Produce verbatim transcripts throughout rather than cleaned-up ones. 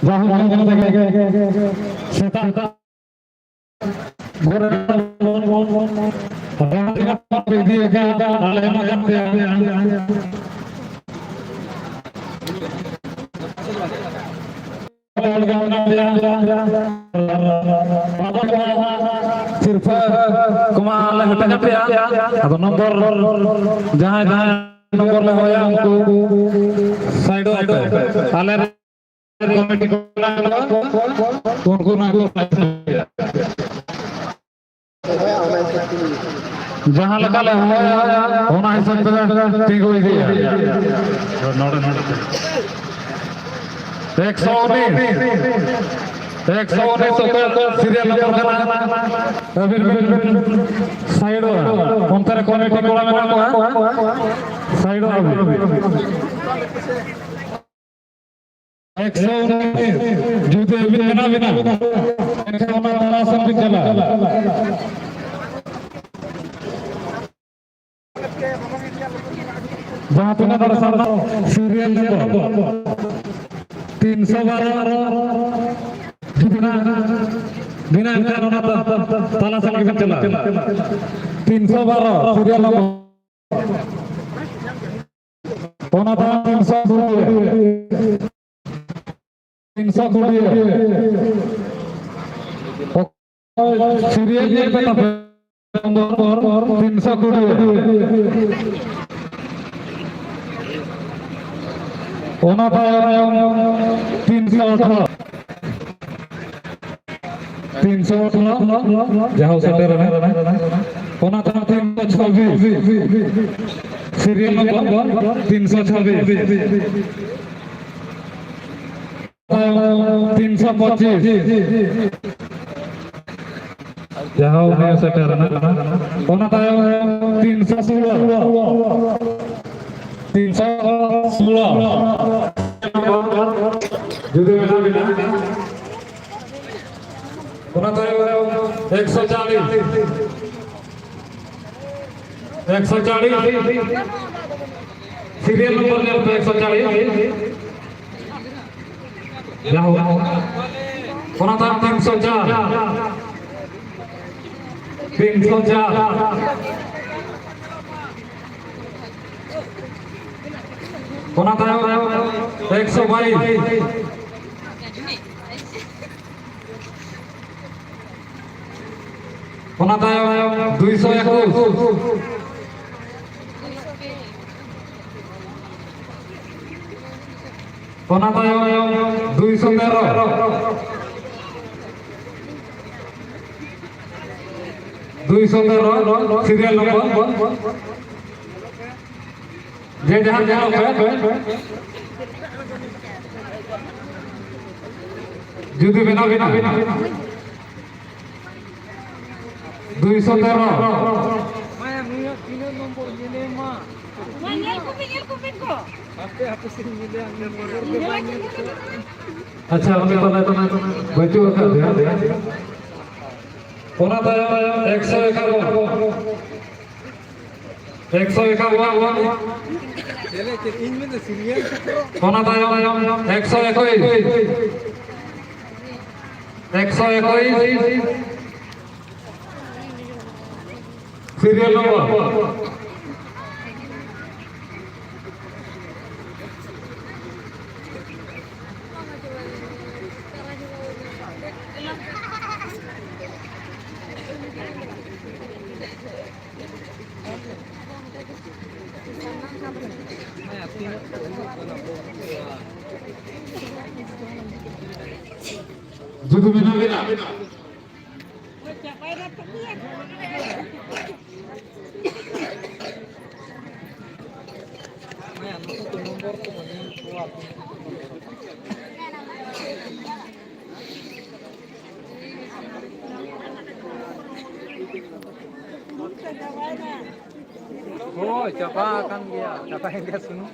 ᱡᱟᱦᱟᱸ ᱢᱮᱱ ᱠᱟᱛᱮ ᱜᱮ ᱥᱮᱛᱟᱜ ᱵᱷᱳᱨ ᱨᱮ ᱤᱫᱤ ᱟᱠᱟᱫ ᱟᱞᱮ ᱢᱟ ᱠᱟᱱ ᱜᱮᱭᱟ᱾ ᱥᱤᱨᱯᱷᱟᱹ ᱠᱚᱢᱟ ᱞᱮ ᱦᱟᱹᱴᱤᱧ ᱟᱯᱮᱭᱟ᱾ ᱟᱫᱚ ᱱᱚᱢᱵᱚᱨ, ᱡᱟᱦᱟᱸᱭ ᱡᱟᱦᱟᱸᱭ ᱱᱚᱢᱵᱚᱨ ᱞᱮ ᱦᱚᱦᱚᱭᱟ, ᱩᱱᱠᱩ ᱥᱟᱭᱤᱰᱚᱜ ᱟᱯᱮ᱾ ᱟᱞᱮ ᱨᱮᱱ ᱠᱚᱢᱤᱴᱤ ᱠᱚ ᱢᱮᱱᱟᱜ ᱠᱚᱣᱟ, ᱩᱱᱠᱩ ᱱᱚᱣᱟ ᱠᱚ ᱡᱟᱦᱟᱸ ᱞᱮᱠᱟ ᱞᱮ ᱦᱚᱦᱚᱭᱟ, ᱚᱱᱟ ᱦᱤᱥᱟᱹᱵ ᱛᱮ ᱛᱤᱸᱜᱩ ᱤᱫᱤᱜᱼᱟ᱾ ᱱᱚᱰᱮ, ᱱᱚᱰᱮ᱾ ᱮᱠᱥᱚ ᱩᱱᱤᱥ, ᱮᱠᱥᱚ ᱩᱱᱤᱥ ᱚᱠᱚᱭ ᱥᱤᱨᱤᱭᱟᱞ ᱱᱚᱢᱵᱚᱨ ᱠᱟᱱᱟ? ᱟᱹᱵᱤᱱ ᱵᱤᱱ ᱥᱟᱭᱤᱰᱚᱜᱼᱟ᱾ ᱚᱱᱛᱮ ᱨᱮ ᱠᱚᱢᱤᱴᱤ ᱠᱚᱲᱟ ᱢᱮᱱᱟᱜ ᱠᱚᱣᱟ, ᱥᱟᱭᱤᱰᱚᱜ ᱟᱹᱵᱤᱱ᱾ ᱮᱠᱥᱚ ᱩᱱᱤᱥ, ᱡᱩᱫᱤ ᱟᱹᱵᱤᱱ ᱢᱮᱱᱟᱜ ᱵᱤᱱᱟ, ᱮᱱᱠᱷᱟᱱ ᱚᱱᱟ ᱛᱟᱞᱟ ᱥᱮᱱ ᱵᱤᱱ ᱪᱟᱞᱟᱜᱼᱟ᱾ ᱡᱟᱦᱟᱸ ᱛᱤᱱᱟᱹᱜ ᱱᱚᱰᱮ ᱥᱟᱢᱱᱟ ᱥᱤᱨᱤᱭᱟᱞ ᱱᱚᱢᱵᱚᱨ ᱛᱤᱱᱥᱚ ᱵᱟᱨᱚ, ᱡᱩᱫᱤ ᱱᱟᱜ ᱵᱤᱱᱟ, ᱮᱱᱠᱷᱟᱱ ᱚᱱᱟ ᱛᱟ-, ᱛᱟᱞᱟ ᱥᱮᱱ ᱜᱮᱵᱤᱱ ᱪᱟᱞᱟᱜᱼᱟ᱾ ᱛᱤᱱᱥᱚ ᱵᱟᱨᱚ ᱥᱤᱨᱤᱭᱟᱞ ᱱᱚᱢᱵᱚᱨ᱾ ᱚᱱᱟ ᱛᱟᱭᱚᱢ ᱛᱤᱱᱥᱚ ᱠᱩᱲᱤ, ᱛᱤᱱᱥᱚ ᱠᱩᱲᱤ᱾ ᱥᱤᱨᱤᱭᱟᱞ ᱧᱮᱞ ᱯᱮ ᱛᱟᱯᱮ, ᱱᱚᱢᱵᱚᱨ ᱛᱤᱱᱥᱚ ᱠᱩᱲᱤ᱾ ᱚᱱᱟ ᱛᱟᱭᱚᱢ ᱛᱤᱱᱥᱚ ᱟᱴᱷᱨᱚ, ᱛᱤᱱᱥᱚ ᱟᱴᱷᱨᱚ, ᱡᱟᱦᱟᱸ ᱥᱮᱴᱮᱨ ᱮᱱᱟ᱾ ᱚᱱᱟ ᱛᱟᱭᱚᱢ ᱛᱤᱱᱥᱚ ᱪᱷᱟᱵᱵᱤᱥ, ᱥᱤᱨᱤᱭᱟᱞ ᱱᱚᱢᱵᱚᱨ ᱛᱤᱱᱥᱚ ᱪᱷᱟᱵᱵᱤᱥ᱾ ᱛᱤᱱᱥᱚ ᱯᱚᱸᱪᱤᱥ, ᱡᱟᱦᱟᱸ ᱩᱱᱤ ᱥᱮᱴᱮᱨ ᱮᱱᱟ᱾ ᱚᱱᱟ ᱛᱟᱭᱚᱢ ᱛᱤᱱᱥᱚ ᱥᱳᱞᱳ, ᱛᱤᱱᱥᱚ ᱥᱳᱞᱳ, ᱡᱩᱫᱤ ᱢᱮᱱᱟᱜ ᱵᱤᱱᱟ᱾ ᱚᱱᱟ ᱛᱟᱭᱚᱢ ᱮᱠᱥᱚ ᱪᱟᱞᱤᱥ, ᱮᱠᱥᱚ ᱪᱟᱞᱤᱥ, ᱥᱤᱨᱤᱭᱟᱞ ᱱᱚᱢᱵᱚᱨ ᱧᱮᱞ ᱯᱮ, ᱮᱠᱥᱚ ᱪᱟᱞᱤᱥ᱾ ᱡᱟᱭᱦᱳᱠ, ᱚᱱᱟ ᱛᱟᱭᱚᱢ ᱛᱤᱱᱥᱚ ᱪᱟᱨ, ᱛᱤᱱᱥᱚ ᱪᱟᱨ, ᱚᱱᱟ ᱛᱟᱭᱚᱢ ᱮᱠᱥᱚ ᱵᱟᱭᱤᱥ, ᱚᱱᱟ ᱛᱟᱭᱚᱢ ᱫᱩᱭᱥᱚ ᱮᱠᱩᱥ, ᱚᱱᱟ ᱛᱟᱭᱚᱢ ᱫᱩᱭᱥᱚ ᱛᱮᱨᱚ, ᱫᱩᱭᱥᱚ ᱛᱮᱨᱚ serial number᱾ ᱡᱮ ᱡᱟᱦᱟᱸ ᱧᱮᱞᱚᱜ ᱯᱮ, ᱡᱩᱫᱤ ᱵᱮᱱᱟᱣ ᱵᱮᱱᱟᱣ ᱫᱩᱭᱥᱚ ᱛᱮᱨᱚ᱾ ᱢᱟᱭᱟ, ᱱᱩᱭᱟᱜ ᱛᱤᱱᱟᱹᱜ ᱱᱚᱢᱵᱚᱨ ᱧᱮᱞᱮ ᱢᱟ? ᱢᱟ, ᱧᱮᱞ ᱠᱚᱯᱮ, ᱧᱮᱞ ᱠᱚᱯᱮ ᱠᱚ᱾ ᱦᱟᱯᱮ, ᱦᱟᱯᱮ ᱥᱮ ᱧᱮᱞᱮ ᱟᱢ᱾ ᱧᱮᱞ ᱠᱚᱯᱮ, ᱧᱮᱞ ᱠᱚᱯᱮ᱾ ᱟᱪᱪᱷᱟ, ᱩᱱᱤ ᱛᱟᱦᱞᱮ ᱵᱟᱹᱪᱩᱜ ᱟᱠᱟᱫᱮᱭᱟ᱾ ᱚᱱᱟ ᱛᱟᱭᱚᱢ ᱮᱠᱥᱚ ᱮᱠᱟᱵᱚᱱ᱾ ᱮᱠᱥᱚ ᱮᱠᱟᱵᱚᱱ᱾ ᱧᱮᱞᱮ ᱪᱮᱫ ᱤᱧ ᱢᱮᱱᱫᱟ, serial ᱠᱚ᱾ ᱚᱱᱟ ᱛᱟᱭᱚᱢ ᱮᱠᱥᱚ ᱮᱠᱩᱥ᱾ ᱮᱠᱥᱚ ᱮᱠᱩᱥ᱾ Serial number᱾ ᱡᱩᱫᱤ ᱢᱮᱱᱟᱜ ᱵᱤᱱᱟ᱾ ᱦᱳᱭ, ᱪᱟᱵᱟ ᱟᱠᱟᱱ ᱜᱮᱭᱟ, ᱪᱟᱵᱟᱭᱮᱱ ᱜᱮᱭᱟ ᱥᱩᱱᱩᱢ᱾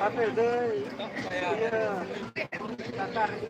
ᱟᱯᱮ ᱫᱟᱹᱭ, ᱤᱭᱟᱹ, ᱞᱟᱛᱟᱨ ᱨᱮ᱾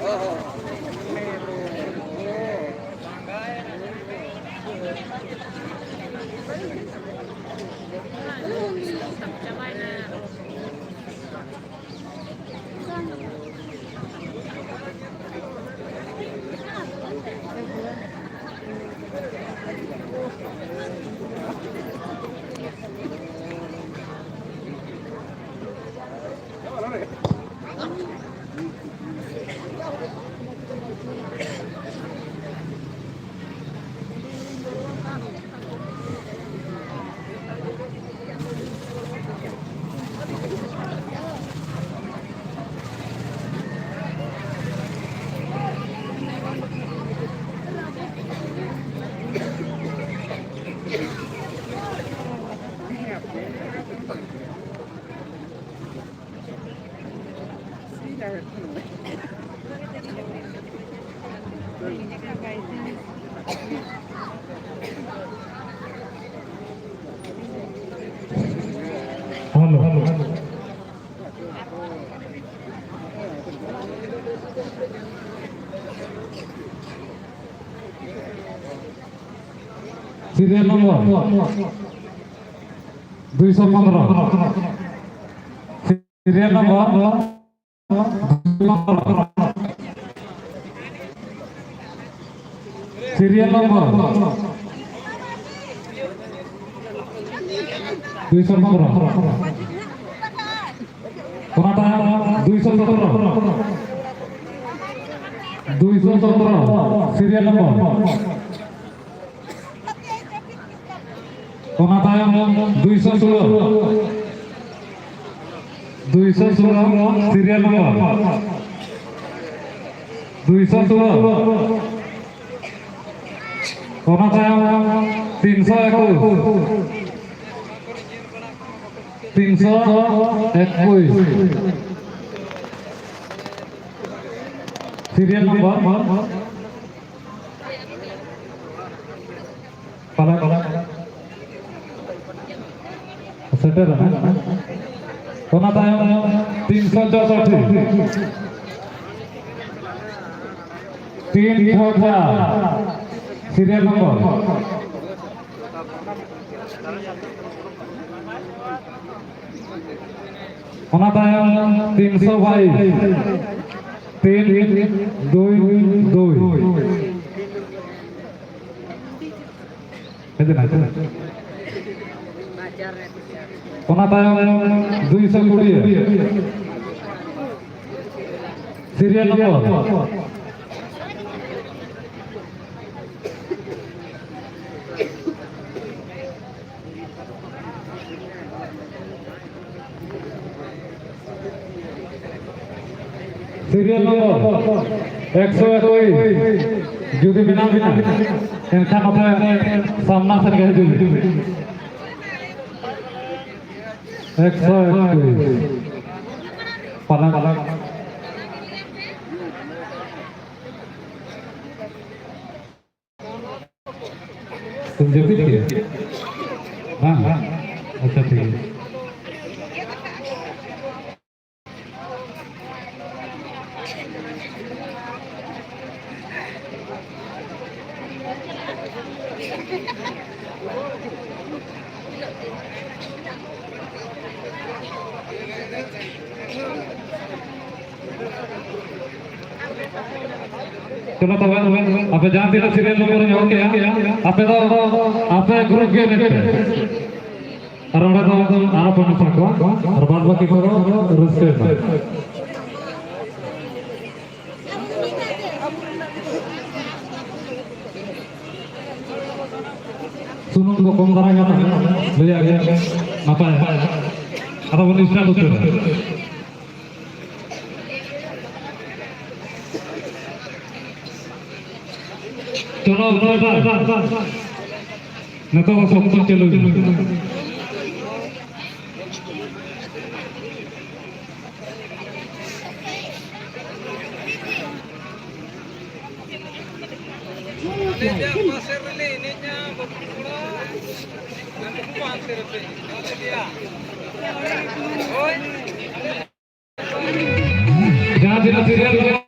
Hello. Serial number ᱫᱩᱭᱥᱚ ᱯᱚᱱᱨᱚ. Serial number, serial number ᱫᱩᱭᱥᱚ ᱯᱚᱱᱨᱚ. ᱚᱱᱟᱴᱟᱜ ᱫᱩᱭᱥᱚ ᱥᱚᱛᱨᱚ, ᱫᱩᱭᱥᱚ ᱥᱚᱛᱨᱚ, serial number᱾ ᱚᱱᱟ ᱛᱟᱭᱚᱢ ᱫᱩᱭᱥᱚ ᱥᱳᱞᱳ, ᱫᱩᱭᱥᱚ ᱥᱳᱞᱳ, serial number ᱫᱩᱭᱥᱚ ᱥᱳᱞᱳ᱾ ᱚᱱᱟ ᱛᱟᱭᱚᱢ ᱛᱤᱱᱥᱚ ᱮᱠᱩᱥ, ᱛᱤᱱᱥᱚ ᱮᱠᱩᱥ, serial number ᱯᱟᱞᱮ, ᱯᱟᱞᱮ, ᱯᱟᱞᱮ᱾ ᱥᱮᱴᱮᱨ ᱮᱱᱟ᱾ ᱚᱱᱟ ᱛᱟᱭᱚᱢ ᱛᱤᱱᱥᱚ ᱪᱳᱥᱚᱴᱴᱤ, ᱛᱤᱱ ᱪᱷᱚ ᱪᱟᱨ, serial number᱾ ᱚᱱᱟ ᱛᱟᱭᱚᱢ ᱛᱤᱱᱥᱚ ᱵᱟᱭᱤᱥ, ᱛᱤᱱ ᱫᱩᱭ ᱫᱩᱭ᱾ ᱦᱮᱡ ᱮᱱᱟ, ᱦᱮᱡ ᱮᱱᱟ᱾ ᱚᱱᱟ ᱛᱟᱭᱚᱢ ᱫᱩᱭᱥᱚ ᱠᱩᱲᱤ, serial number᱾ Serial number ᱮᱠᱥᱚ ᱮᱠᱩᱥ, ᱡᱩᱫᱤ ᱢᱮᱱᱟᱜ ᱵᱤᱱᱟ, ᱮᱱᱠᱷᱟᱱ ᱱᱚᱛᱮ ᱥᱟᱢᱱᱟ ᱥᱮᱫ ᱜᱮ ᱦᱤᱡᱩᱜ ᱵᱤᱱ᱾ ᱮᱠᱥᱚ ᱮᱠᱩᱥ᱾ ᱯᱟᱞᱟᱝ, ᱯᱟᱞᱟᱝ᱾ ᱛᱩᱢ ᱡᱟᱹᱯᱤᱫ ᱠᱮᱫᱟ? ᱵᱟᱝ? ᱟᱪᱪᱷᱟ, ᱴᱷᱤᱠ ᱜᱮᱭᱟ᱾ ᱪᱚᱞᱚ ᱛᱚᱵᱮ, ᱟᱯᱮ ᱡᱟᱦᱟᱸ ᱛᱤᱱᱟᱹᱜ serial number ᱤᱧ ᱚᱞ ᱠᱮᱜᱼᱟ, ᱟᱯᱮ ᱫᱚ ᱟᱯᱮ group ᱜᱮ ᱮᱱᱮᱡ ᱯᱮ᱾ ᱟᱨ ᱚᱸᱰᱮ ᱫᱚ ᱟᱞᱚ ᱯᱮ ᱢᱮᱥᱟ ᱠᱚᱣᱟ, ᱟᱨ ᱵᱟᱫ ᱵᱟᱹᱠᱤ ᱠᱚᱫᱚ ᱨᱟᱹᱥᱠᱟᱹᱭ ᱯᱮ᱾ ᱥᱩᱱᱩᱢ ᱫᱚ ᱠᱚᱢ ᱫᱷᱟᱨᱟ ᱜᱮ ᱦᱟᱛᱟᱣ ᱢᱮ᱾ ᱞᱟᱹᱭᱟᱜ ᱜᱮ ᱱᱟᱯᱟᱭ᱾ ᱟᱫᱚ ᱵᱚᱱ start ᱩᱛᱟᱹᱨᱟ᱾ ᱪᱚᱞᱚ, ᱩᱛᱟᱹᱨ ᱫᱟ᱾ ᱱᱤᱛᱚᱜ ᱫᱚ ᱥᱚᱠᱛᱚ ᱪᱟᱹᱞᱩ ᱢᱮ᱾ ᱟᱞᱮ ᱡᱟ ᱯᱟᱥᱮ ᱨᱮᱞᱮ ᱮᱱᱮᱡᱼᱟ, ᱵᱟᱹᱵᱩ ᱠᱚᱲᱟ᱾ ᱟᱯᱮ ᱠᱚ ᱦᱟᱱᱛᱮ ᱨᱮᱯᱮ ᱮᱱᱮᱡᱼᱟ᱾ ᱦᱳᱭ᱾ ᱡᱟᱦᱟᱸ ᱛᱤᱱᱟᱹᱜ serial